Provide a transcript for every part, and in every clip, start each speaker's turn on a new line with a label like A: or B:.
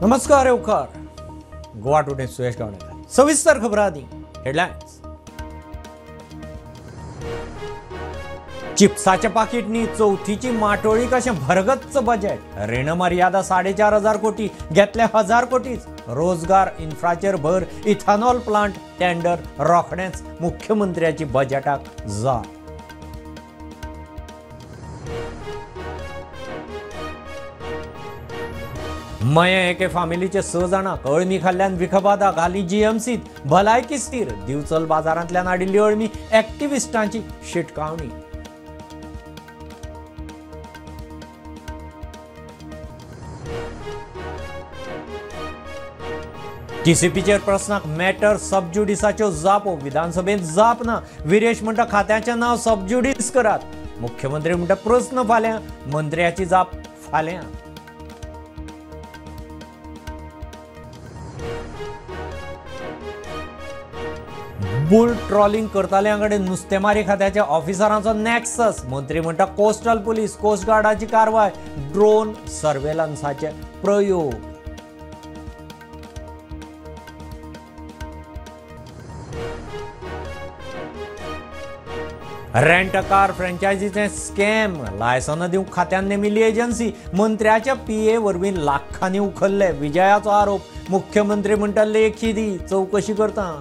A: नमस्कार येवकार गोवा टुडे सुयश गावणेकर। सविस्तर खबर आदी हेडलायन्स। चिप्साच्या पाकिटनी चौथीची माटोळी कशें भरगच्च बजेट। रीण मर्यादा 4,500 कोटी घेतले 1,000 कोटीच। रोजगार इन्फ्राचेर भर, इथेनॉल प्लांट टेंडर रोखडेंच मुख्यमंत्र्याची बजेटाक जाप। मयें एके फामिलीचे 6 जाणांक अळमी खाल्ल्यान विखबादा घाली जीएमसीत, भलायकी स्थीर। दिवचल बाजारांतल्यान हाडिल्ली अळमी एक्टिविस्टांची शिटकावणी। टीसीपीचेर प्रस्नाक मॅटर सबज्युडिसाच्यो जापो, विधानसभेंत जाप ना। विरेश म्हणटा खात्याचें नांव सबज्युडीस करात। मुख्यमंत्री म्हणटा प्रस्न फाल्यां, मंत्र्याची जाप फाल्यां। बुल ट्रॉलिंग करताल्यां कडेन नुस्तेमारी खात्याच्या ऑफिसरांचो नॅक्सस। मंत्री म्हणटा कोस्टल पुलीस, कोस्ट गार्डाची कारवाय, ड्रोन सर्वेलन्साचे प्रयोग। रेंट कार फ्रँचायझीचें स्कॅम, लायसनां दिवंक खात्यान नेमिल्ली एजन्सी। मंत्र्याच्या पीए वरवीं लाखांनी उखल्ले, विजयाचो आरोप। मुख्यमंत्री म्हणटा लेखी दी, चवकशी करता।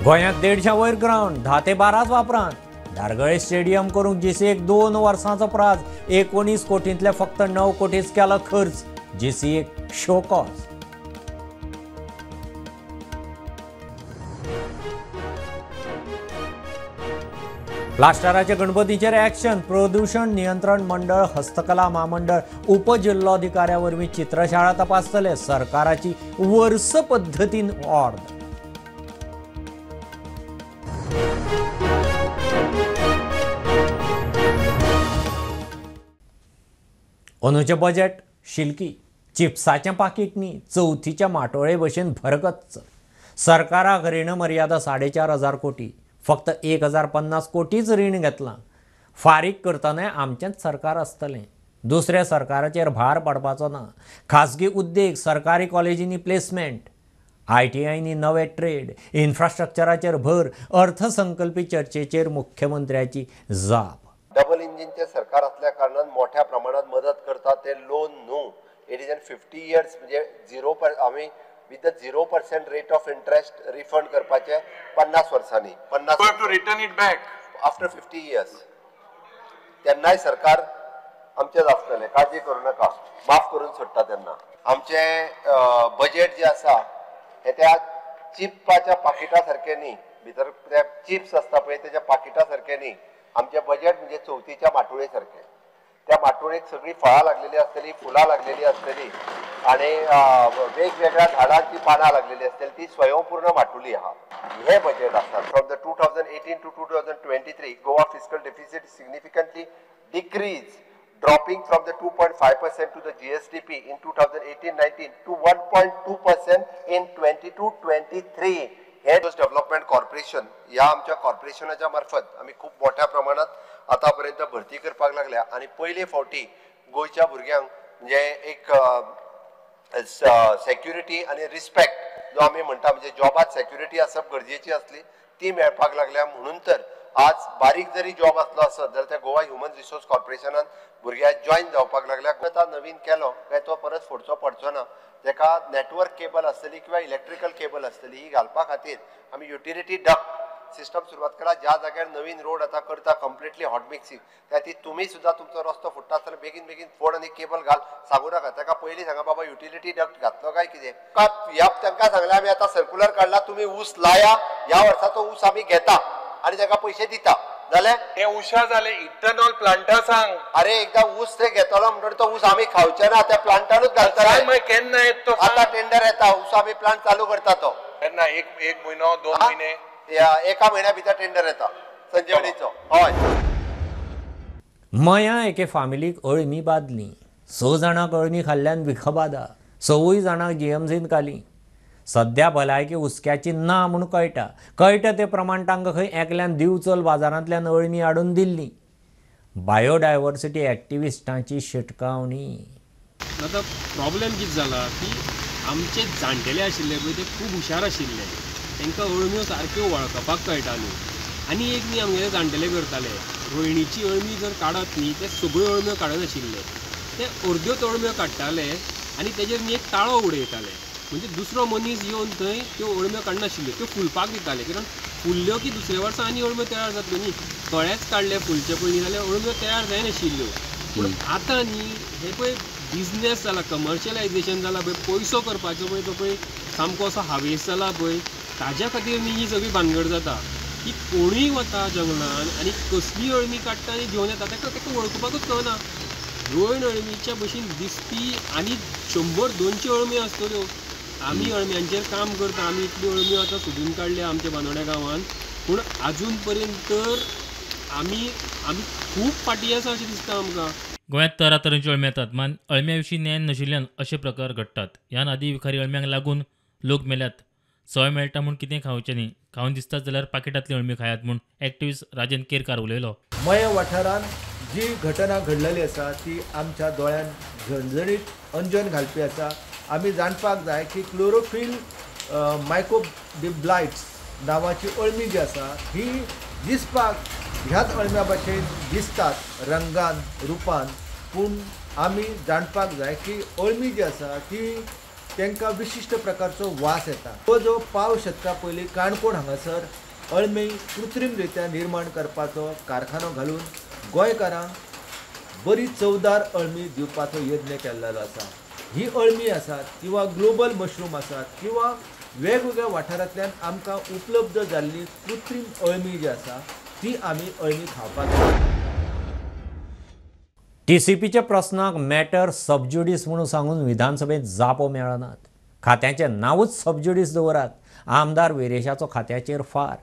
A: गोंयांत 150 वयर ग्रावंड, 10 ते 12 वापरांत। धारगळे स्टेडियम करूंक जीसीएक 2 वर्सांचो प्राज, 19 कोटींतले फक्त 9 कोटीच केला खर्च। जीसीएक शोकॉज। प्लास्टराच्या गणपतीचेर ॲक्शन, प्रदूषण नियंत्रण मंडळ, हस्तकला म्हामंडळ उपजिल्लोधिकाऱ्या वरवीं चित्रशाळा तपासतले। सरकाराची वर्स पद्दतीन ऑर्द। अंदूचें बजेट शिल्की, चिप्साचें पाकीट न्ही, चवथीच्या माटोळे भशेन भरगच्च। सरकाराक रीण मर्यादा 4,500 कोटी, फक्त 1,050 कोटीच रीण घेतलां। फारीक करतनाय आमचेंच सरकार आसतलें, दुसऱ्या सरकाराचेर भार पडपाचो ना। खाजगी उद्देग, सरकारी कॉलेजींनी प्लेसमेंट, आयटीआयनी नवे ट्रेड, इन्फ्रास्ट्रक्चराचेर भर। अर्थसंकल्पी चर्चेचेर मुख्यमंत्र्याची जाप।
B: डबल इंजिनचे सरकार असल्या कारणान मोठ्या प्रमाणात मदत करता ते लोन न्हू। It is an 50 years म्हणजे झिरो पर आमी with the 0% rate of interest refund करपाचे 50 वर्सांनी। 50
C: you have to return it back
B: after 50 years. तेन्नाय सरकार आमचेच आसतलें, काळजी करूं नाका, माफ करून सोडटा तेन्ना। आमचें बजेट जें आसा हें त्या चिप्पाच्या पाकिटा सारकें न्ही, भितर ते चिप्स आसता पळय तेच्या पाकिटा सारकें न्ही। आमचें बजेट म्हणजे चवथीच्या माटोळे सारकें, त्या माटोळेक सगळीं फळां लागलेली आसतली, फुलां लागलेली आसतली आनी वेगवेगळ्या झाडांची पानां लागलेली आसतली। ती स्वयंपूर्ण माटुली आहा। हे बजेट आसा। From the 2018 to 2023 Goa fiscal deficit significantly decrease, dropping from the 2.5% to the GSDP in 2018-19 to 1.2% in 22-23। हे डेव्हलपमेंट कॉर्पोरेशन ह्या आमच्या कॉर्पोरेशनाच्या मार्फत आमी खूब मोठ्या प्रमाणात आतापर्यंत भरती करपाक लागल्या आनी पयले फावटी गोंयच्या भुरग्यांक म्हणजे एक सेक्युरिटी आनी रिस्पेक्ट जो आमी म्हणटा, म्हणजे जॉबात सेक्युरिटी आसप गरजेची आसली, ती मेळपाक लागल्या। म्हणून तर आज बारीक जरी जॉब आसलो आसत जाल्यार त्या गोवा ह्युमन रिसोर्स कॉर्पोरेशनान भुरग्यांक जॉयन जावपाक लागल्या। आतां नवीन केलो काय तो परत फोडचो पडचो ना। तेका नेटवर्क केबल आसतली किंवा इलेक्ट्रिकल केबल आसतली, ही घालपा खातीर आमी युटिलिटी डक्ट सिस्टम सुरवात केला। ज्या जाग्यार नवीन रोड आतां करता कंप्लिटली हॉट मिक्सिंग, त्या खातीर तुमी सुद्दां तुमचो रस्तो फुट्टा आसतना बेगीन बेगीन फोड आनी केबल घाल सांगू नाका। ताका पयलीं सांगा बाबा युटिलिटी डक्ट घातलो काय कितें। ह्या तांकां सांगलें आमी आतां सर्कुलर काडला, तुमी ऊस लाया, ह्या वर्साचो ऊस आमी घेता आनी ताका पयशे दिता। जालें
C: हे उशा जालें। इथेनॉल प्लांटा सांग।
B: अरे एकदा ऊस ते घेतलो म्हणटकीर तो ऊस आमी खावचे ना, त्या प्लांटानूच घालतले।
C: केन्ना येत तो?
B: आतां टेंडर येता, ऊस आमी प्लांट चालू करता तो
C: केन्ना? एक म्हयनो, 2 म्हयने,
B: एका म्हयन्या भितर टेंडर येता संजीवनीचो। हय।
A: मया एके फामिलीक अळमी बादली, 6 जाणांक अळमी खाल्ल्यान विखबादा, 6 जाणांक जीएमसीन घाली। सध्या भलायकी हुस्क्याची ना म्हूण कळटा. कळटा ते प्रमाण तांकां खंय एकल्यान दिवचल बाजारांतल्यान अळमी हाडून दिल्ली. बायोडायवर्सिटी एक्टिविस्टांची शिटकावणी.
D: आतां प्रॉब्लेम कितें जाला की आमचे जाणटेले आशिल्ले पळय ते खूब हुशार आशिल्ले, तांकां अळम्यो सारक्यो वळखपाक कळटाल्यो. आनी एक न्ही आमगेले जाणटेले करताले, रोयणीची अळमी जर काडत न्ही ते सगळ्यो अळम्यो काडनाशिल्ले, ते अर्द्योच अळम्यो काडटाले आनी तेजेर न्ही एक ताळो उडयताले. म्हणजे दुसरो मनीस येवन थंय त्यो अळम्यो काडनाशिल्ल्यो, त्यो फुलपाक दिताले. कारण फुल्ल्यो की दुसऱ्या वर्सा आनी अळम्यो तयार जातल्यो न्ही. कळेच काडले फुलचे पयलीं जाल्यार अळम्यो तयार जायनाशिल्ल्यो. पूण आतां न्ही हे पळय बिजनेस जाला, कमर्शियलायझेशन जाला पळय, पयसो करपाचो पळय तो पळय सामको असो हावेस जाला पळय, ताज्या खातीर न्ही ही सगळी भानगड जाता की कोणूय वता जंगलान आनी कसली अळमी काडटा आनी घेवन येता, ताका ताका वळखुपाकूच कळना. रोयण अळमीच्या भशेन दिसपी आनी 100-200 अळम्यो आसतल्यो. आमी अळम्यांचेर काम करता, आमी इतल्यो अळम्यो आतां सोदून काडल्या आमच्या बांदोड्या गांवांत, पूण आजून पर्यंत तर आमी आमी खूब फाटीं आसा अशें दिसता आमकां.
E: गोंयांत तरातरांच्यो अळम्यो येतात, मान अळम्या विशीं ज्ञान नाशिल्ल्यान अशे प्रकार घडटात. ह्यान आदी विखारी अळम्यांक लागून लोक मेल्यात. सय मेळटा म्हूण कितें खावचें न्ही, खावन दिसतात जाल्यार पाकिटांतली अळमी खायात म्हूण एक्टिविस्ट राजन केरकार उलयलो.
F: मये वाठारांत जी घटना घडलेली आसा ती आमच्या दोळ्यान झणझणीत अंजन घालपी आसा. आमी जाणपाक जाय की क्लोरोफील मायक्रोब्लायट्स नांवाची अळमी जी आसा ही दिसपाक ह्याच अळम्या भशेन दिसतात रंगान रुपान, पूण आमी जाणपाक जाय की अळमी जी आसा ती तांकां विशिश्ट प्रकारचो वास येता. तो जो पाव शतका पयलीं काणकोण हांगासर अळमी कृत्रीम रित्या निर्माण करपाचो कारखानो घालून गोंयकारांक बरी चवदार अळमी दिवपाचो यत्न केल्लो आसा. ही अळमी आसात किंवा ग्लोबल मशरूम आसात किंवा वेगवेगळ्या वाठारांतल्यान आमकां उपलब्ध जाल्ली कृत्रीम अळमी जी आसा ती आमी अळमी खावपाक जाय.
A: टीसीपीच्या प्रस्नाक मॅटर सबज्युडीस म्हणून सांगून विधानसभेत जापो मेळनात. खात्याचें नांवूच सबज्युडीस दवरात. आमदार विरेशाचो खात्याचेर फार.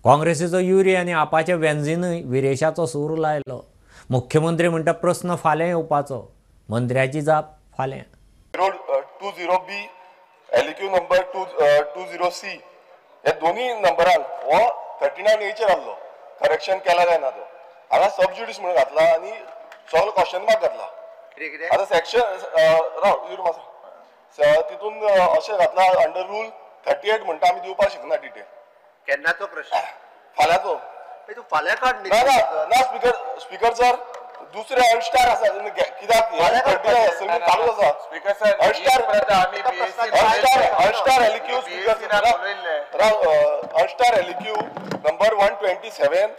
A: काँग्रेसीचो युरी आनी आपाचे वेन्झीनूय विरेशाचो सूर लायलो. मुख्यमंत्री म्हणटा प्रस्न फाल्यां येवपाचो, मंत्र्याची जाप फाल्यां.
G: 020B LQ number 20C हे दोन्ही नंबरान हो 39 एचेर आहलो, करेक्शन केला काय ना तो हांगा सबज्युडीस म्हणून घातला आनी सगळो क्वेश्चन मार्क घातला. आतां सेक्शन राव युर मातसो तितून अशें घातला अंडर रूल 38 म्हणटा आमी दिवपाक शकना डिटेल.
B: केन्नाचो प्रश्न?
G: फाल्यांचो.
B: तूं फाल्यां काड.
G: ना ना स्पीकर, स्पीकर सर दुसरे अल्स्टार आसा कित्याक चालू आसा.
C: स्पीकर सर
G: अल्स्टार एलक्यू स्पीकर अल्स्टार एलक्यू नंबर 127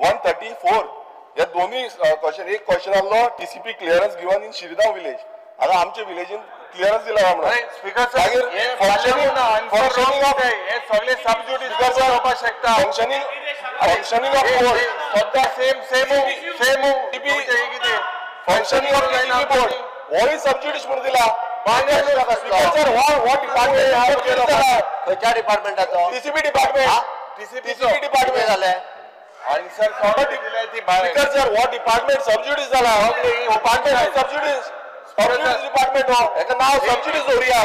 G: 134 हे दोन्ही क्वेश्चन. एक क्वेश्चन आहलो TCP clearance given in Shirgaon village. आतां आमच्या विलेजीन क्लियरन्स दिला म्हणून.
C: स्पीकर सर हे सगळे सबज्युडीस जावपाक शकता.
G: फंक्शनिंग फंक्शनिंग ऑफ बोर्ड
C: सद्या same same same
G: functioning of TCP board होय सबज्युडीस म्हणून दिला. स्पीकर सर हो डिपार्टमेंट
B: खंयच्या डिपार्टमेंटाचो?
G: TCP department. टीसीपी डिपार्टमेंट
B: जालें
C: आन्सर
G: स्पीकर सर हो डिपार्टमेंट सबज्युडीस जाला. डिपार्टमेंट सबज्युडीस डिपार्टमेंट हो हेका नांव सबज्युडीस दवरुया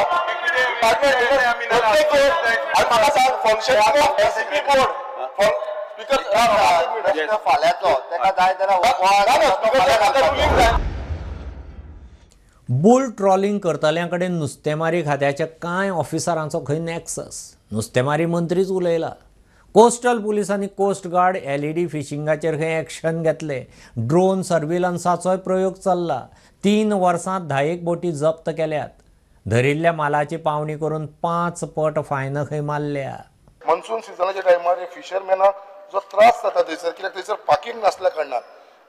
G: डिपार्टमेंट. आनी म्हाका सांग functioning of TCP board speaker
B: प्रश्न फाल्यांचो ताका जाय जाल्यार
A: बुल ट्रॉलिंग करतल्यां कडेन नुस्तेमारी खात्याच्या कांय ऑफिसरांचो खंय नॅक्सस. नुस्तेमारी मंत्रीच उलयला. कोस्टल पुलीस आनी कोस्ट गार्ड एलईडी फिशिंगाचेर खंय एक्शन घेतले. ड्रोन सर्विलन्साचोय प्रयोग चल्ला. 3 वर्सांत 10 बोटी जप्त केल्यात. धरिल्ल्या मालाची पावणी करून 5 पट फायन खंय मारल्या.
G: मॉन्सून सिजनाच्या टायमार फिशरमॅनाक जो त्रास जाता थंयसर, कित्याक थंयसर पार्किंग नासल्या कारणान,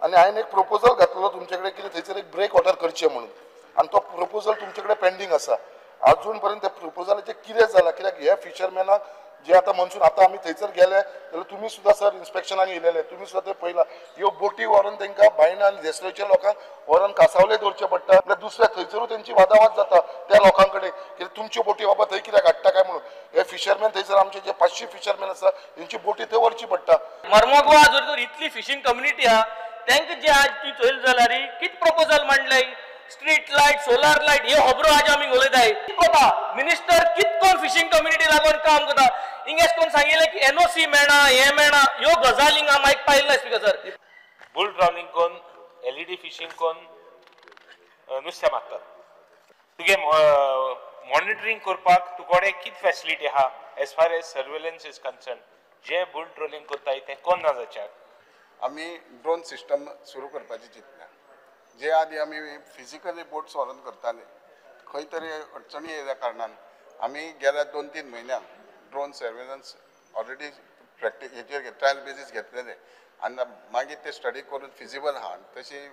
G: आनी हांवें एक प्रपोजल घातलेलो तुमचे कडेन की थंयसर एक ब्रेक वॉटर करचें म्हणून, आनी तो प्रपोजल तुमचे कडेन पेंडींग आसा. अजून पर्यंत त्या प्रपोजलाचें कितें जालां, कित्याक हे फिशरमॅनाक जे आतां मॉन्सून आतां आमी थंयसर गेले जाल्यार तुमी सुद्दां सर इन्स्पेक्शनाक येयलेले, तुमी सुद्दां ते पळयलां ह्यो बोटी व्हरून तांकां बायणा आनी देसलेच्या लोकांक व्हरून कासावले दवरचें पडटा. म्हळ्यार दुसऱ्या थंयसरूय तेंची वादावाद जाता त्या लोकां कडेन की तुमच्यो बोटी बाबा थंय कित्याक हाडटा काय म्हणून. हे फिशरमॅन थंयसर आमचे जे 500 फिशरमॅन आसा तेंची बोटी थंय व्हरची पडटा.
H: स्ट्रीट लायट, सोलार लायट ह्यो खबरो आज आमी उलयताय. कोता मिनिस्टर कितकोन फिशींग कम्युनिटी लागून काम करता. इंगेश कोण सांगिल्लें की एनओसी मेळना, हें मेळना, ह्यो गजाली आमी आयकपा येयला स्पीकर सर.
I: बुल ट्रॉलिंग कोन, एलईडी फिशींग कोन नुस्तें मारतात. तुगे मॉनिटरींग करपाक तुकडे कित फॅसिलिटी आहा as far as surveillance is concern? जे बुल ट्रोलिंग करताय तें कोण ना जाच्याक.
J: आमी ड्रोन सिस्टम सुरू करपाची चिंतल्या. जे आदी आमी फिजिकली बोट्स व्हरून करताले, खंय तरी अडचणी येयल्या कारणान आमी गेल्या 2-3 म्हयन्यांक ड्रोन सर्वेलन्स ऑलरेडी प्रॅक्टीस हेचेर ट्रायल बेजीस घेतलेले आनी मागीर ते स्टडी करून फिजिबल आहा तशी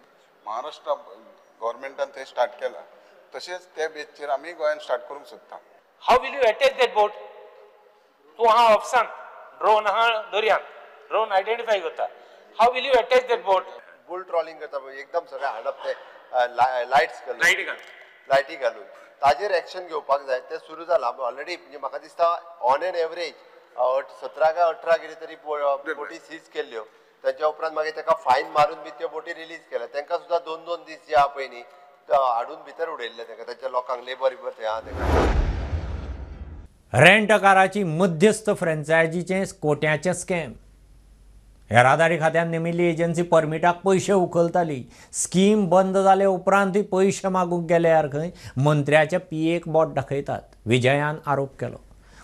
J: महाराष्ट्र गव्हर्मेंटान थंय स्टार्ट केला. तशेंच त्या बेजीचेर आमी गोंयान स्टार्ट करूंक सोदता.
I: How will you attach that boat? तूं आहा ऑफसान, ड्रोन आहा दर्यान, ड्रोन आयडेंटिफाय करता. How will you attach that boat?
B: Bull trawling करता एकदम सगळें हाडप ते लायट्स घालून, लायटी घालून ताजेर एक्शन घेवपाक जाय. तें सुरू जालां ऑलरेडी. म्हणजे म्हाका दिसता ऑन एन एवरेज 17 काय 18 कितें तरी बोटी सीज केल्ल्यो. ताच्या उपरांत मागीर ताका फायन मारून बी त्यो बोटी रिलीज केल्या. तांकां सुद्दां 2-2 दीस जे आहा पळय न्ही हाडून भितर उडयल्ले ताका, ताच्या लोकांक लेबर बिबर थंय आहा ताका.
A: रेंट काराची मध्यस्थ फ्रँचायजीचें कोट्याचें स्कॅम. येरादारी खात्यान नेमिल्ली एजन्सी परमिटाक पयशे उखलताली. स्कीम बंद जाले उपरांतूय पयशे मागूंक गेल्यार खंय मंत्र्याच्या पीएक बोट दाखयतात. विजयान आरोप केलो.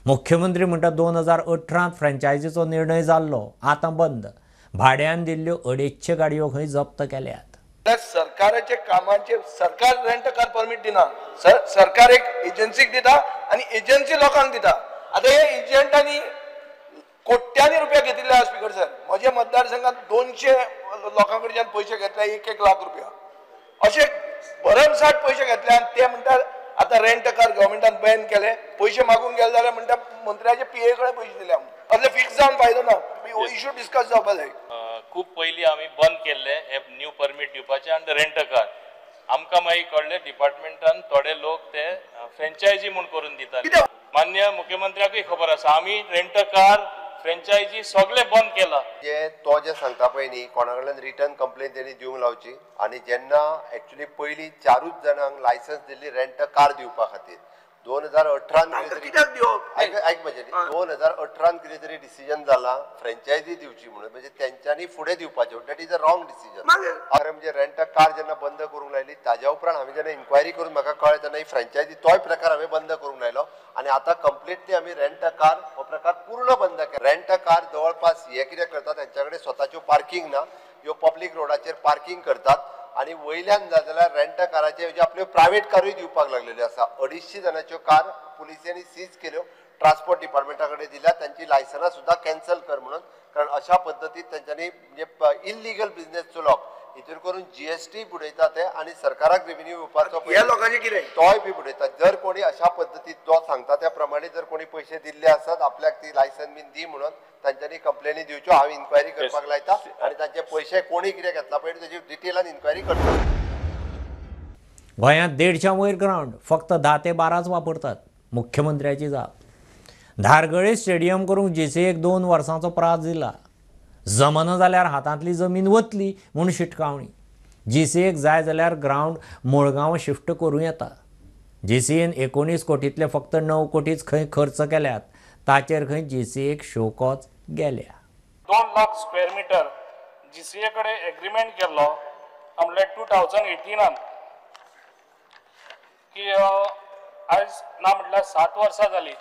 A: मुख्यमंत्री म्हणटा 2018 फ्रँचायजीचो निर्णय जाल्लो, आतां बंद. भाड्यान दिल्ल्यो 250 गाडयो खंय जप्त केल्यात.
C: सरकाराचे कामाचे सरकार रेंट कार परमीट दिना, सरकार एक एजन्सीक दिता आनी एजन्सी लोकांक दिता. आतां हे एजंटांनी कोट्यांनी रुपया घेतिल्ले आसा स्पीकर सर. म्हज्या मतदारसंघात 200 लोकां कडच्यान पयशे घेतले, 1-1 लाख रुपया अशे भरमसाठ पयशे घेतले. आनी ते म्हणटात आतां रेंट कार गव्हर्मेंटान बॅन केले, पयशे मागूंक गेले जाल्यार म्हणटा मंत्र्याचे पीए कडेन पयशे दिले. असले फिक्स जावन फायदो ना, इशू डिस्कस जावपा जाय.
I: खूब पयलीं आमी बंद केल्ले हे न्यू परमीट दिवपाचे आनी रेंट कार. आमकां मागीर कळ्ळें डिपार्टमेंटान थोडे लोक ते फ्रेंचायजी म्हूण करून दिताले. मान्य मुख्यमंत्र्याकूय खबर आसा आमी रेंट कार फ्रेंचायजी सगळे बंद केला.
B: जे तो जे सांगता पळय न्ही कोणा कडल्यान रिटर्न कंप्लेन तेणी दिवंक लावची. आनी जेन्ना एक्चुली पयलीं 4 जाणांक लायसन्स दिल्ली रेंट कार दिवपा खातीर 2018 आयक म्हजें 2018 कितें तरी डिसिजन जाला फ्रेंचायजी दिवची म्हणून, म्हणजे तेंच्यांनी फुडें दिवपाचें. That is a wrong decision. खरें म्हणजे रेंट कार जेन्ना बंद करूंक लायली ताज्या उपरांत हांवें जेन्ना इन्क्वायरी करून म्हाका कळ्ळें तेन्ना ही फ्रेंचायजी तोय प्रकार हांवें बंद करूंक लायलो आनी आतां कंप्लिटली आमी रेंट कार हो प्रकार पूर्ण बंद केला. रेंट कार जवळपास हे कितें करतात, तेंच्या कडेन स्वताच्यो पार्कींग ना, ह्यो पब्लीक रोडाचेर पार्कींग करतात आनी वयल्यान जाल्यार रेंट काराचे म्हणजे आपल्यो प्रायवेट कारूय दिवपाक लागलेल्यो आसा. 250 जाणांच्यो कार पुलिसांनी सीज केल्यो, ट्रान्सपोर्ट डिपार्टमेंटा कडेन दिल्या, तांची लायसनां सुद्दां कॅन्सल कर म्हणून. कारण अशा पद्दतीन तेंच्यांनी म्हणजे इल्लिगल बिजनेस चलोवप हितून करून जीएसटी बुडयता ते आनी सरकाराक रेव्हेन्यू येवपाचो तोय बी बुडयता. जर कोणी अशा पद्दतीन तो सांगता त्या प्रमाणे जर कोणी पयशे दिल्ले आसत आपल्याक ती लायसन बीन दी म्हणून तांच्यांनी कंप्लेनी दिवच्यो. हांव इन्क्वायरी करपाक लायता आनी तांचे पयशे कोणी कितें घेतला पळय तेजी डिटेलान इन्क्वायरी करता.
A: गोंयांत 150 वयर ग्रावंड फक्त 10 ते 12 वापरतात. मुख्यमंत्र्याची जाप. धारगळे स्टेडियम करूंक जेसीएक 2 वर्सांचो प्रास दिला. जमना जाल्यार हातांतली जमीन वतली म्हूण शिटकावणी. जीसीएक जाय जाल्यार ग्रावंड मुळगांव शिफ्ट करूं येता. जीसीएन 19 कोटींतले फक्त 9 कोटीच खंय खर्च केल्यात, ताचेर खंय जीसीएक शोकॉज गेल्या.
I: 2 लाख स्क्वेअर मिटर जीसीए कडेन एग्रीमेंट केल्लो म्हणल्यार 2018 की आयज ना म्हटल्यार 7 वर्सां जाली.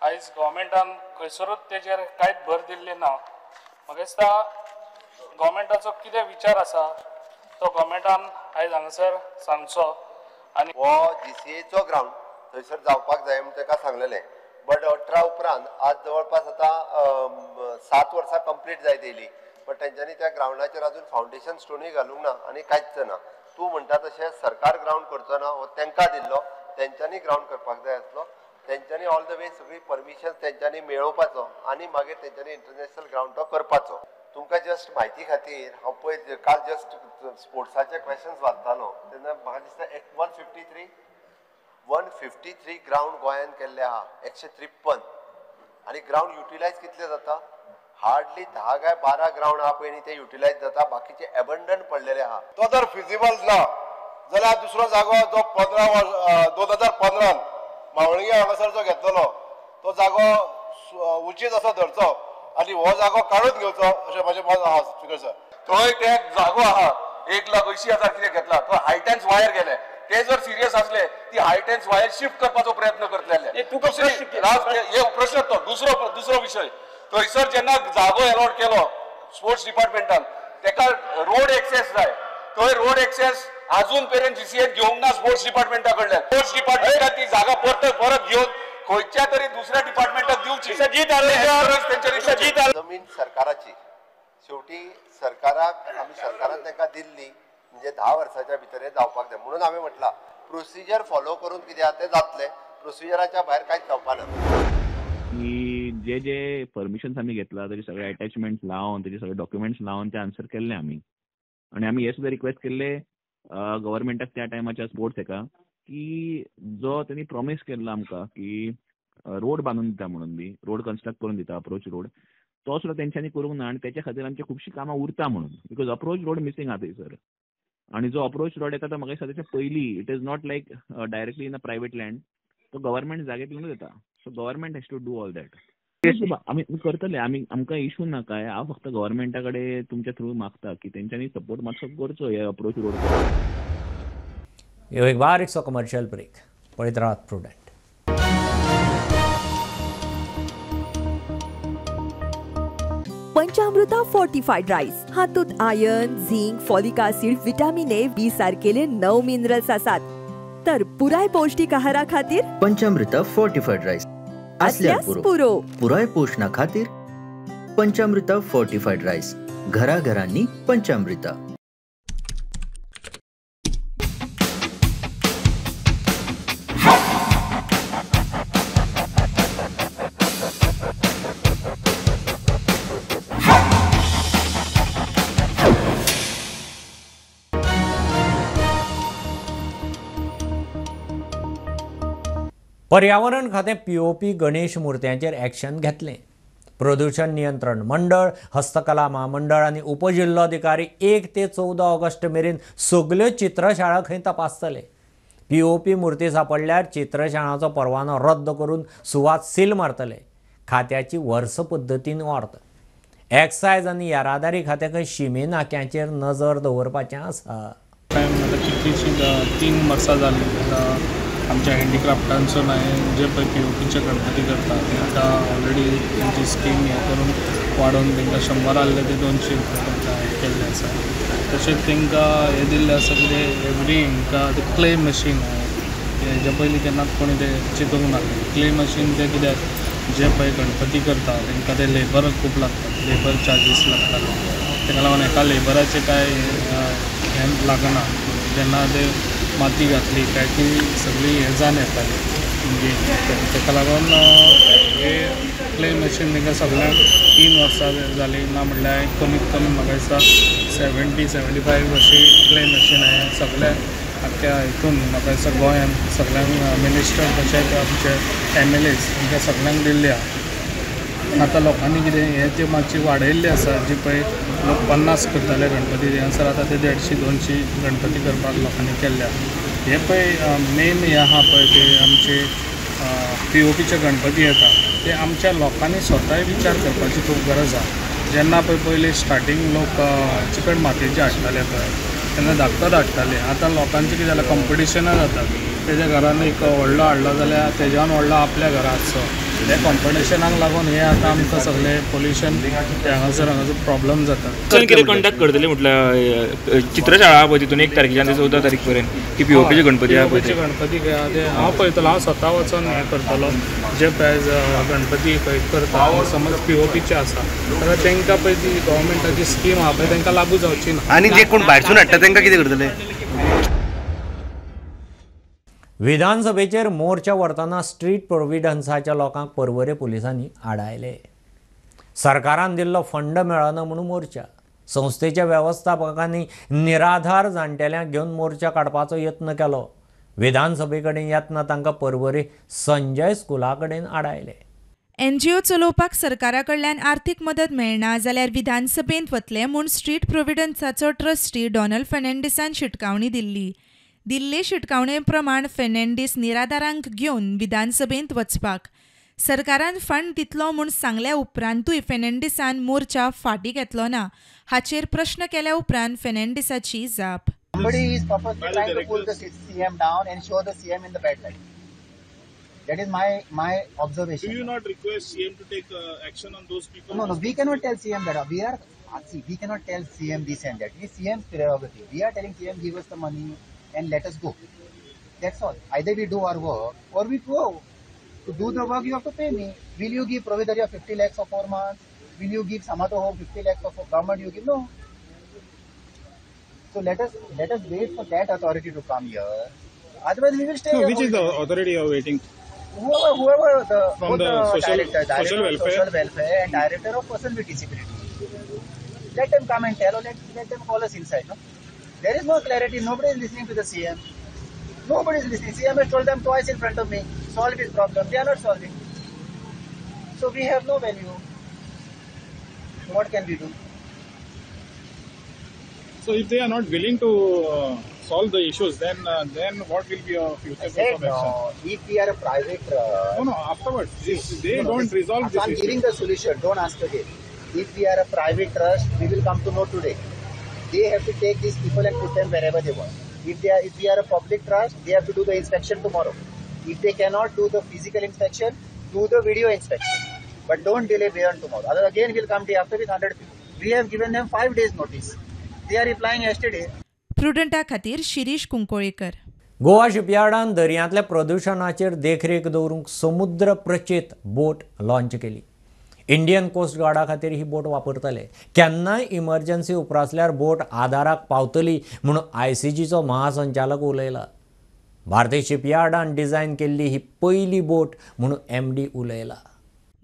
I: आयज गव्हर्मेंटान खंयसरूच तेजेर कांयच भर दिल्ली ना. म्हाका दिसता गव्हर्मेंटाचो कितें विचार आसा तो गव्हर्मेंटान आयज हांगासर सांगचो. आनी
B: हो जीसीएचो ग्रावंड थंयसर जावपाक जाय म्हूण ताका सांगलेलें. बट 18 उपरांत आज जवळपास आतां 7 वर्सां कंप्लीट जायत येयली, बट तेंच्यांनी त्या ग्रावंडाचेर अजून फावंडेशन स्टोनूय घालूंक ना आनी कांयच ना. तूं म्हणटा तशें सरकार ग्रावंड करचो ना हो तांकां दिल्लो, तेंच्यांनी ग्रावंड करपाक जाय आसलो. तेंच्यांनी ऑल the way सगळी परमिशन तेंच्यांनी मेळोवपाचो आनी मागीर तेंच्यांनी इंटरनॅशनल ग्रावंड तो करपाचो. तुमकां जस्ट म्हायती खातीर हांव पळय काल जस्ट स्पोर्ट्साचे क्वेशन्स वाचतालो तेन्ना म्हाका दिसता 153 ग्रावंड गोंयान केल्ले आहा, 153. आनी ग्रावंड युटिलायज कितले जाता? हार्डली 10 काय 12 ग्रावंड आहा पळय न्ही ते युटिलायज जाता, बाकीचे एबंडन पडलेले आहा.
C: तो तर फिजिबल ना.
B: जाल्यार दुसरो जागो जो 2015 मावळिंग्या हांगासर जो घेतलेलो तो जागो उचीत असो धरचो आनी हो जागो काडून घेवचो अशें म्हाजें मत आहा स्पीकर सर.
C: थंय ते जागो आहा 1,80,000 कितें घेतला तो हायटेन्स वायर गेले, ते जर सिरियस असले ती हायटेन्स वायर शिफ्ट करपाचो प्रयत्न करतले. हे प्रश्न तो दुसरो विशय. थंयसर जेन्ना जागो एलॉट केलो स्पोर्ट्स डिपार्टमेंटान तेका रोड एक्सेस जाय, थंय रोड एक्सेस अजून पर्यंत जीसीएन घेवंक ना स्पोर्ट्स डिपार्टमेंटा कडल्यान. स्पोर्ट्स डिपार्टमेंटान ती जागा परत परत घेवन खंयच्या तरी दुसऱ्या डिपार्टमेंटाक दिवची.
B: जमीन सरकाराची, शेवटी सरकाराक आमी सरकारान तांकां दिल्ली म्हणजे 10 वर्साच्या भितर जावपाक जाय म्हणून हांवें म्हटलां प्रोसिजर फॉलो करून कितें आहा तें जातलें, प्रोसिजराच्या भायर कांयच जावपा ना.
K: की जे जे परमिशन्स आमी घेतला तेजे सगळे एटॅचमेंट्स लावन तेजे सगळे डॉक्युमेंट्स लावन ते आन्सर केल्ले आमी. आनी आमी हे सुद्दां रिक्वेस्ट केल्ले गव्हर्मेंटाक त्या टायमाच्या स्पोर्ट्स हेका की जो तेणी प्रॉमीस केल्लो आमकां की रोड बांदून दिता म्हणून बी रोड कन्स्ट्रक्ट करून दिता अप्रोच रोड, तो सुद्दां तेंच्यांनी करूंक ना आनी तेच्या खातीर आमची खुबशीं कामां उरता म्हणून, because approach road missing आहा थंयसर. आनी जो अप्रोच रोड येता तो म्हाका दिसता तेच्या पयलीं it is not like directly in a private land, तो गव्हर्मेंट जागेंतल्यानूच येता. So government has to do all that. आमी करतले, आमी आमकां इशू ना काय. हांव फक्त गव्हर्मेंटा कडेन तुमच्या थ्रू मागता की तेंच्यांनी सपोर्ट मातसो करचो हे अप्रोच रोड.
A: ह्यो एक बारीकसो कमर्शियल ब्रेक, पळयत रावात प्रुडंट.
L: पंचामृता फोर्टिफाईड राईस हातूंत iron, zinc, folic acid, vitamin A, B सारकेले 9 minerals आसात. तर पुराय पौष्टिक आहारा खातीर
M: पंचामृता फोर्टिफाईड राईस असल्यार पुरो. पुराय पोषणा खातीर पंचामृता फोर्टिफाईड राईस, घराघरांनी पंचामृता.
A: पर्यावरण खातें पीओपी गणेश मूर्त्यांचेर एक्शन घेतलें. प्रदूषण नियंत्रण मंडळ, हस्तकला म्हामंडळ आनी उपजिल्लोधिकारी 1 ते 14 ऑगस्ट मेरेन सगल्यो चित्रशाळा खंय तपासतले. पीओपी मूर्ती सापडल्यार चित्रशाळाचो परवानो रद्द करून सुवात सील मारतले. खात्याची वर्स पद्दतीन वार्त. एक्सायज आनी येरादारी खातें खंय शिमे नाक्यांचेर नजर दवरपाचें आसा.
I: कितलींशीं 3 वर्सां जालीं आमच्या हँडीक्राफ्टांचो जे पळय पीओपीचे गणपती करता ते आतां ऑलरेडी तेंची स्कीम हें करून वाडोवन तांकां 100 आहले ते 200 रुपया तांकां हें केल्लें आसा. तशेंच तांकां हें दिल्लें आसा कितें एवरी हांकां ते क्ले मशीन हेज्या पयलीं केन्नाच कोणी तें चिंतूंक नासलें. क्ले मशीन तें कित्याक जे पळय गणपती करता तांकां ते लेबर खूब लागता, लेबर चार्जीस लागताले, ताका लागून एका लेबराचें कांय हें लागना. जेन्ना ते माती घातली काय ती सगळी हें जावन येताली म्हणजे ताका लागून हे क्ले मशीन तांकां सगळ्यांक 3 वर्सां जालीं ना म्हणल्यार कमीत कमी म्हाका दिसता 70-75 अशी क्ले मशीन हांवें सगळ्या आख्ख्या हितून म्हाका दिसता गोंयांत सगळ्यांक मिनिस्टर तशेंच आमचे MLAs तांकां सगळ्यांक दिल्ली आहा. आतां लोकांनी कितें हें जे मातशी वाडयल्ली आसा जी पळय लोक 50 करताले गणपती हांगासर आतां ते 150-200 गणपती करपाक लोकांनी केल्ले आहा. हे पळय मेन हें आहा पळय ते आमचे पीओपीचे गणपती येता ते आमच्या लोकांनी स्वताय विचार करपाची खूब गरज आहा. जेन्ना पळय पयलीं स्टार्टींग लोक चिकट मातयेचे हाडटाले पळय तेन्ना धाकटोच हाडटाले. आतां लोकांचें कितें जालां कॉम्पिटिशनां जाता, तेज्या घरान एक व्हडलो हाडलो जाल्यार तेज्यान व्हडलो आपल्या घरा आसचो. हे कॉम्पिटिशनाक लागून हे आतां आमकां सगळें पोल्युशन हांगासर हांगासर प्रॉब्लम जाता.
N: कितें कंडक्ट करतले म्हटल्यार चित्रशाळा पळय तितून 1 तारखेच्यान ते 14 तारीख पर्यंत की पीओपीचे गणपती आहा पळय
I: गणपती ते हांव पळयतलो, हांव स्वता वचोन हें करतलो. जे पळय गणपती पळय करता समज पीओपीचे आसा जाल्यार तांकां पळय ती गव्हर्मेंटाची स्कीम आहा पळय तांकां लागू जावची ना.
O: आनी जे कोण भायरसून हाडटा तांकां कितें करतले?
A: विधानसभेचेर मोर्चा व्हरतना स्ट्रीट प्रोविडन्साच्या लोकांक पर्वरे पुलिसांनी आडायले. सरकारान दिल्लो फंड मेळना म्हणून मोर्चा. संस्थेच्या वेवस्थापकांनी निराधार जाणटेल्यांक घेवन मोर्चा काडपाचो यत्न केलो. विधानसभे कडेन येतना तांकां पर्वरे संजय स्कुला कडेन आडायले.
P: एनजीओ चलोवपाक सरकारा कडल्यान आर्थीक मदत मेळना जाल्यार विधानसभेंत वतले म्हूण स्ट्रीट प्रोविडन्साचो ट्रस्टी डॉनल्ड फर्नांडीसान शिटकावणी दिल्ली. दिल्ले शिटकावणे प्रमाण फेर्नांडीस निराधारांक घेवन विधानसभेंत वचपाक सरकारान फंड दितलो म्हूण सांगल्या उपरांतूय फेर्नांडीसान मोर्चा फाटीं घेतलो ना हाचेर प्रश्न केल्या उपरांत फेर्नांडीसाची जाप.
Q: Somebody is purposely trying to pull the CM down and show the CM in the bad light. That is my observation.
R: Do you not request CM to take action on those people?
Q: No, we cannot tell CM that. We cannot tell CM this and that. It is CM's prerogative. We are telling CM give us the money and let us go. That's all. Either we do our work or we go. To do the work, you have to pay me. Will you give Provedoria 50 lakhs for 4 months? Will you give Samato Home 50 lakhs for government? You give no. So let us wait for that authority to come here. Otherwise, we will stay.
R: No,
Q: here.
R: Which is the authority you are waiting?
Q: Whoever the
R: from the social,
Q: director,
R: social welfare,
Q: social welfare and director of person with disability. Let them come and tell, or let them call us inside. No, there is no clarity. Nobody is listening to the CM. Nobody is listening. CM has told them twice in front of me, solve his problem. They are not solving. So we have no value. What can we do?
R: So if they are not willing to solve the issues, then what will be your future course of action?
Q: No, if we are a private trust...
R: No, afterwards. If they don't resolve this
Q: I'm
R: issue.
Q: Giving the solution. Don't ask again. If we are a private trust, we will come to know today. They have to take these people and put them wherever they want. If we are a public trust, they have to do the inspection tomorrow. If they cannot do the physical inspection, do the video inspection. But don't delay beyond tomorrow. Otherwise, again, we'll come day after with 100 people. We have given them 5 days notice. They are replying yesterday.
P: प्रुडंटा खातीर शिरीष कुंकोळेकर.
A: गोवा शिपयार्डान दर्यांतल्या प्रदुशणाचेर देखरेख दवरूंक समुद्र प्रचेत बोट launch केली. Indian coast Garda खातीर ही बोट वापरतले. केन्नाय emergency उप्रासल्यार बोट आदाराक पावतली म्हूण आयसीजीचो महासंचालक उलयला. भारतीय शिपयार्डान डिझायन केल्ली ही पयली बोट म्हूण एमडी उलयला.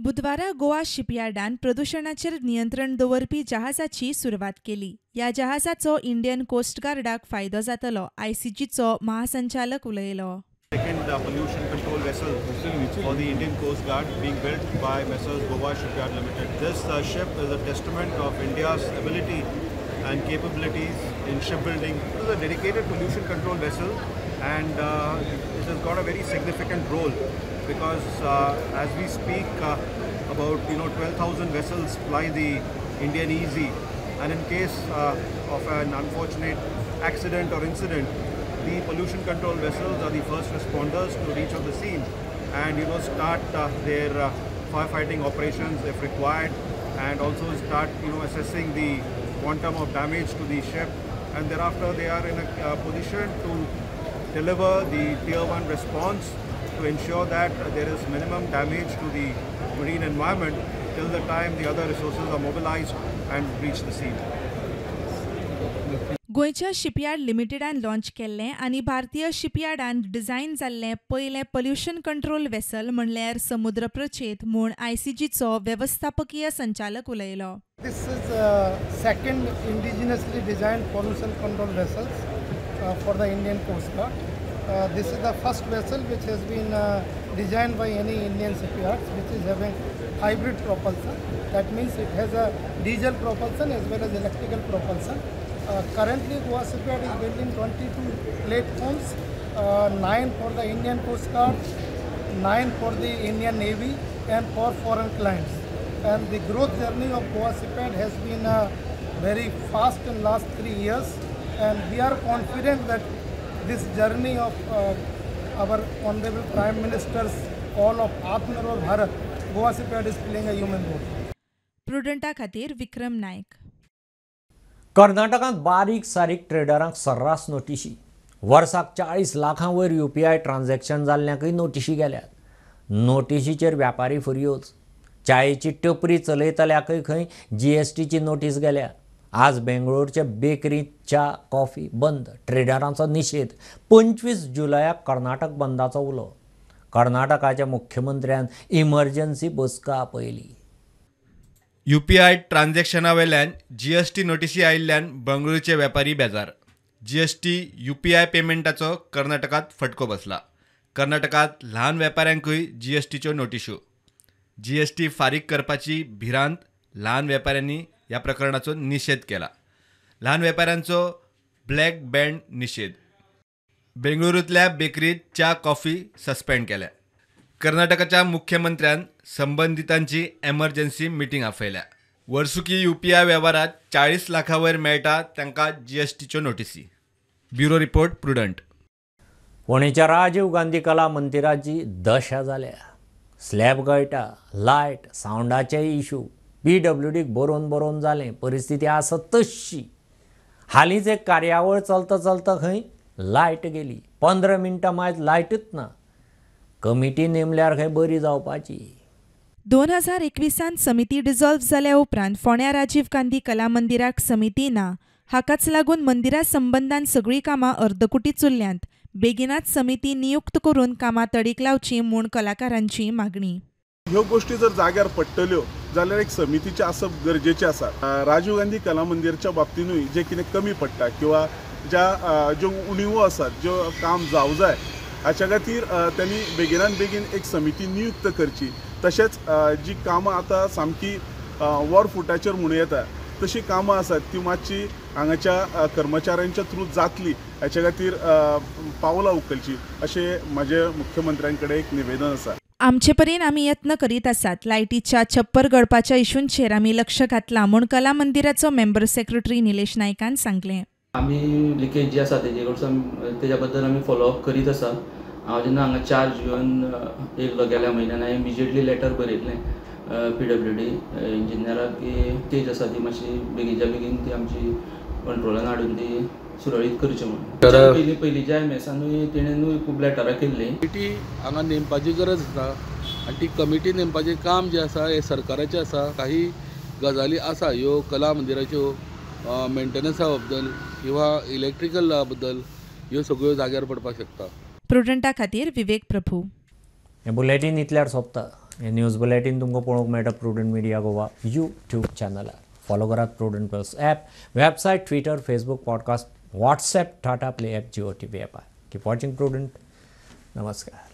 P: बुधवारा गोवा शिपयार्डान प्रदुशणाचेर नियंत्रण दवरपी जहाजाची सुरवात केली. ह्या जहाजाचो इंडियन कोस्ट गार्डाक फायदो जातलो, आयसीजीचो महासंचालक उलयलो.
S: Second pollution control vessel for the Indian Coast Guard being built by Messrs. Goa Shipyard Limited. This ship is a testament of India's ability and capabilities in shipbuilding. It is a dedicated pollution control vessel and it has got a very significant role because as we speak about 12,000 vessels ply the Indian Easy, and in case of an unfortunate accident or incident, the pollution control vessels are the first responders to reach on the scene and start their firefighting operations if required, and also start assessing the quantum of damage to the ship, and thereafter they are in a position to deliver the tier 1 response to ensure that there is minimum damage to the marine environment till the time the other resources are mobilized and reach the scene.
P: गोंयच्या shipyard लिमिटेडान launch केल्लें आनी भारतीय शिपयार्डान design जाल्लें पयलें pollution control vessel म्हणल्यार समुद्र प्रचेत म्हूण आयसीजीचो वेवस्थापकीय संचालक उलयलो.
T: This is second indigenously designed pollution control vessels for the Indian Coast Guard. This is the first vessel which has been designed by any Indian shipyards, which is having hybrid propulsion. That means it has a diesel propulsion as well as electrical propulsion. Currently, Goa Shipyard is building 22 platforms, 9 for the Indian Coast Guard, 9 for the Indian Navy, and 4 foreign clients. And the growth journey of Goa Shipyard has been very fast in last 3 years, and we are confident that this journey of our Honorable Prime Minister's call of Atmanirbhar Bharat, Goa Shipyard is playing a human role.
P: प्रुडंटा खातीर विक्रम नायक.
A: कर्नाटकांत बारीक सारीक ट्रेडरांक सर्रास नोटिशी. वर्साक 40 लाखां वयर UPI transaction जाल्ल्यांकय नोटिशी गेल्यात. नोटिशीचेर व्यापारी फुरयोज. चायेची टपरी चलयतल्याकय खंय जीएसटीची नोटीस गेल्या. आज बेंगळूरच्या बेकरींत च्या कॉफी बंद. ट्रेडरांचो निशेध. 25 जुलयाक कर्नाटक बंदाचो उलो. कर्नाटकाच्या मुख्यमंत्र्यान इमर्जन्सी बसका आपयली.
O: यूपीआय ट्रान्झॅक्शना वेल्यान जीएसटी नोटिसी आयिल्ल्यान बंगळुरूचे वेपारी बेजार. जीएसटी यूपीआय पेमेंटाचो कर्नाटकांत फटको बसला. कर्नाटकांत ल्हान वेपाऱ्यांकूय जीएसटीच्यो नोटिश्यो. जीएसटी फारीक करपाची भिरांत ल्हान वेपाऱ्यांनी ह्या प्रकरणाचो निशेध केला. ल्हान वेपाऱ्यांचो ब्लॅक बँड निशेध. बेंगळुरूंतल्या बेकरीत च्या कॉफी सस्पेंड केल्या. कर्नाटकाच्या मुख्यमंत्र्यान संबंदितांची एमर्जन्सी मिटींग आपयल्या. वर्सुकी यूपीआय वेव्हारात 40 लाखां वयर मेळटा तांकां जीएसटीच्यो नोटीसी. Bureau report, Prudent.
A: फोंडेच्या Rajiv Gandhi कला मंदिराची दशा जाल्या. स्लॅब गळटा, लायट, सावंडाचे इशू, पीडब्ल्यूडीक बरोवन बरोवन जालें, परिस्थिती आसा तश्शी. हालींच एक कार्यावळ चलता चलता खंय लायट गेली, 15 मिनटां मायज लायटूच ना. कमिटी नेमल्यार खंय बरी जावपाची.
P: 2021 समिती डिसॉल्व जाल्या उपरांत फोंड्या राजीव गांधी कला मंदिराक समिती ना. हाकाच लागून मंदिरा संबंदान सगळीं कामां अर्दकुटीच उरल्यांत. बेगिनाच समिती नियुक्त करून कामां तडीक लावची म्हूण कलाकारांची मागणी.
U: ह्यो गोष्टी जर जाग्यार पडटल्यो जाल्यार एक समितीचें आसप गरजेचें आसा. राजीव गांधी कला मंदिरच्या बाबतीनूय जें कितें कमी पडटा किंवा ज्या ज्यो उणीवो आसात, ज्यो काम जावं जाय हाच्या खातीर त्यांनी बेगिनान बेगीन एक समिती नियुक्त करची. तशेंच जी कामां आतां सामकी वर फुटाचेर म्हणूं येता तशी कामां आसात ती मातशी हांगाच्या कर्मचाऱ्यांच्या थ्रू जातली हाच्या खातीर पावलां उखलची अशें म्हजें मुख्यमंत्र्यां कडेन एक निवेदन आसा.
P: आमचे परीन आमी यत्न करीत आसात. लायटीच्या छप्पर गळपाच्या इशूंचेर आमी लक्ष घातलां म्हूण कला मंदिराचो मेंबर सेक्रेटरी निलेश नायकान सांगलें.
V: आमी लिकेज जी आसा तेजे कडसून तेज्या बद्दल आमी फॉलोअप करीत आसा. हांव जेन्ना हांगा चार्ज घेवन येयल्लो गेल्या म्हयन्यान, हांवें इमिजिएटली लेटर बरयल्लें पीडब्ल्यूडी इंजिनियराक की तेज आसा ती मातशी बेगीनच्या बेगीन ती आमची कंट्रोलान हाडून ती सुरळीत करची म्हणून. पयलीं पयलींच्या एमएसानूय तेणेनूय खूब लेटरां केल्लीं.
W: कमिटी हांगा नेमपाची गरज आसा आनी ती कमिटी नेमपाचें काम जें आसा हें सरकाराचें आसा. काही गजाली आसा ह्यो कला मंदिराच्यो मेंटेनन्सा बद्दल किंवा इलेक्ट्रिकला बद्दल ह्यो सगळ्यो जाग्यार पडपाक शकता.
P: प्रुडंटा खातीर विवेक प्रभू.
A: हें बुलेटीन इतल्यार सोंपता. हें न्यूज बुलेटीन तुमकां पळोवंक मेळटा प्रुडंट मिडिया गोवा यूट्यूब चॅनलार. फॉलो करात Prudent plus app, website, Twitter, Facebook, podcast, WhatsApp, Tata Play app, Jio TV ॲपार. Keep watching Prudent. नमस्कार.